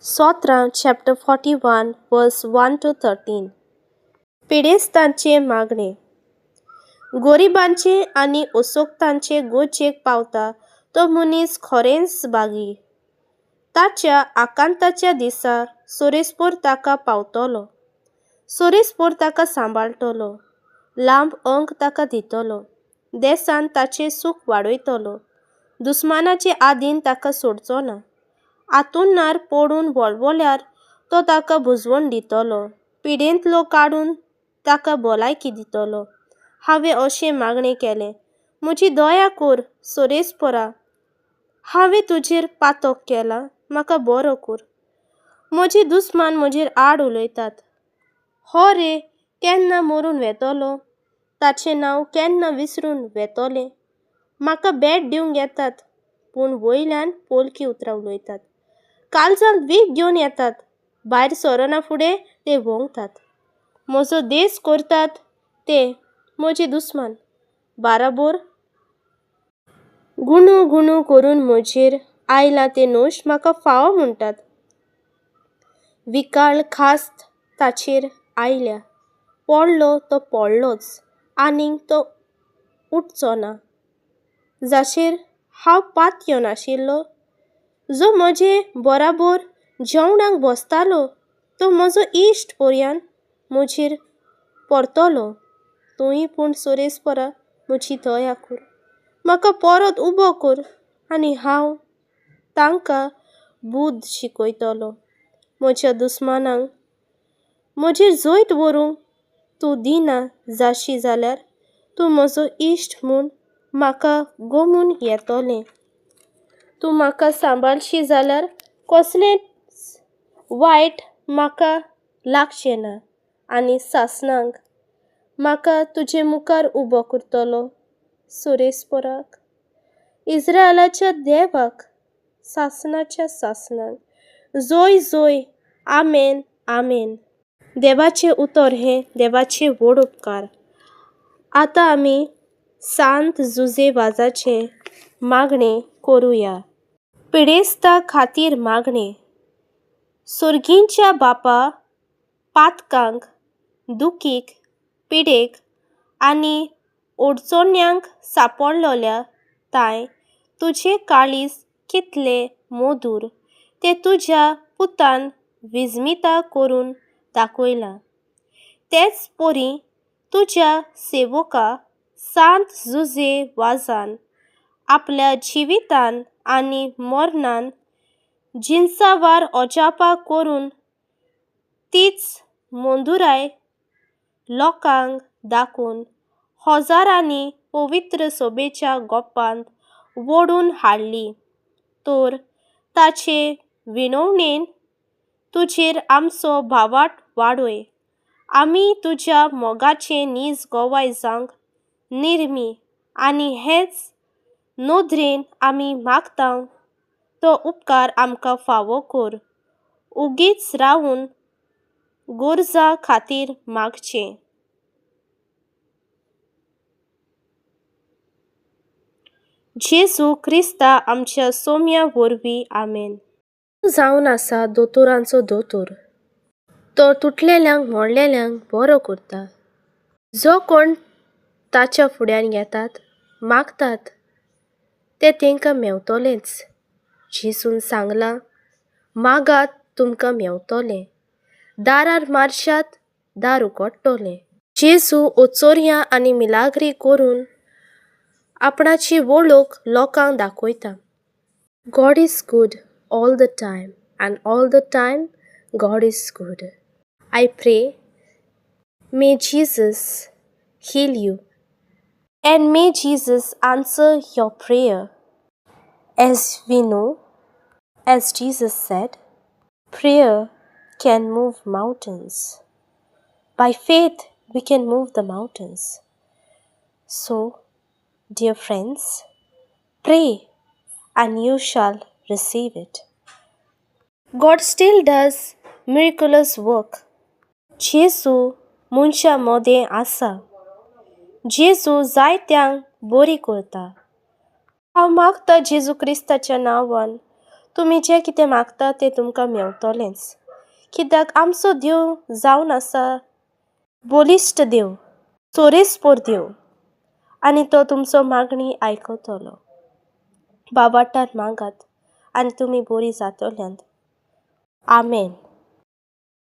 सोत्रां chapter 41 verse 1 to 13. पिडेस्तांचें मागणें. गोरिबांचे आनी असोक्तांचे गरजेक पावता तो मनीस खरेंच भागी. ताच्या आकांताच्या दिसा सोरेस्पोर ताका पावतलो. सोरेस्पोर ताका सांबाळटलो. लांब अंक ताका दितलो. देसान ताचें सूख वाडयतलो. दुस्मानाचे आदीन ताका सोडचो ना. आतुनार पडून वळवळ्यार तो ताका बुजवण दितलो. पिडेंतलो काडून ताका भलायकी दितलो. हांवें अशें मागणें केलें, म्हजी दया कर सोरेस्पोरा. हांवें तुजेर पातक केलां, म्हाका बरो कर. म्हजे दुस्मान म्हजेर आड उलयतात. हो रे केन्ना मरून वेतलो? ताचें नांव केन्ना विसरून वेतलें? म्हाका भेट दिवंक येतात, पूण वयल्यान पोलकी उतरां उलयतात. कालजांत वीख घेवन येतात, भायर सरना फुडें ते भोंवतात. म्हजो देश करतात ते म्हजे दुस्मान बाराबोर गुणू गुणू करून म्हजेर आयलां तें नोश म्हाका फावो म्हणटात. विकाळ खास्त ताचेर आयल्या. पडलो तो पडलोच, आनीक तो उठचो ना. जाचेर हांव पातयो नाशिल्लो, जो म्हजे बराबर जेवणाक बसतालो तो म्हजो इश्ट पर्यान म्हजेर परतलो. तूंय पूण सोरेस्परा म्हजी दया कर. म्हाका परत उबो कर आनी हांव तांकां बुद्द शिकयतलो. म्हज्या दुस्मानांक म्हजेर जैत व्हरूंक तूं दिना जाशी जाल्यार तूं म्हजो इश्ट म्हूण म्हाका गमून येतलें. तूं म्हाका सांबाळशी जाल्यार कसलेंच वायट म्हाका लागचें ना आनी सासणाक म्हाका तुजे मुखार उबो करतलो. सुरेस्पराक, इस्रायलाच्या देवाक, सासणाच्या सासणाक जोय जोय, आमेन आमेन. देवाचें उतर हें देवाचें व्हड उपकार. आतां आमी सांत जुजे वाजाचें मागणें करुया. पिडेस्ता खातीर मागणें. सोर्गींच्या बापा, पातकांक, दुखीक, पिडेक आनी अडचण्यांक सापडलोल्या तांय तुजें काळीज कितलें मधूर तें तुज्या पुतान विजमिता करून दाखयलां. तेच परी तुज्या सेवका सांत जुजे वाजान आपल्या जिवितान आनी मरणान जिन्सावार अजापां करून तीच मंदुराय लोकांक दाखोवन हजारांनी पवित्र सोबेच्या गोपांत वोडून हाडली. तर ताचे विनवणेन तुजेर आमचो भावाट वाडय. आमी तुज्या मोगाचे नीज गोवाय जावंक निर्मी आनी हेच नदरेन आमी मागता तो उपकार आमकां फावो कर. उगीच रावून गरजा खातीर मागचें. जेजू क्रिस्ता आमच्या सोम्या वरवीं, आमेन. जावन आसा दोतोरांचो दोतोर. तो तुटलेल्यांक मोडलेल्यांक बरो करता. जो कोण ताच्या फुड्यान येतात मागतात ते तांकां मेवतलेंच. जेजून सांगलां, मागात तुमकां मेवतलें, दारार मारशात दार उगडटलें. जेजू ओचोरयां आनी मिलाग्री करून आपणाची वळख लोकांक दाखयता. God is good all the time, and all the time God is good. I pray may Jesus heal you and may Jesus answer your prayer. As we know, as Jesus said, prayer can move mountains. By faith, we can move the mountains. So, dear friends, pray and you shall receive it. God still does miraculous work. जेजू मनशां मदें आसा. जेजू जायत्यांक बरी करता. हांव मागता जेजू क्रिस्ताच्या नांवान तुमी जें कितें मागता तें तुमकां मेवतलेंच, कित्याक आमचो देव जावन आसा बलिश्ट देव, सोरेस्पोर देव, आनी तो तुमचो मागणी आयकतलो. बाबाटान मागात आनी तुमी बरी जातल्यांत. आमेन.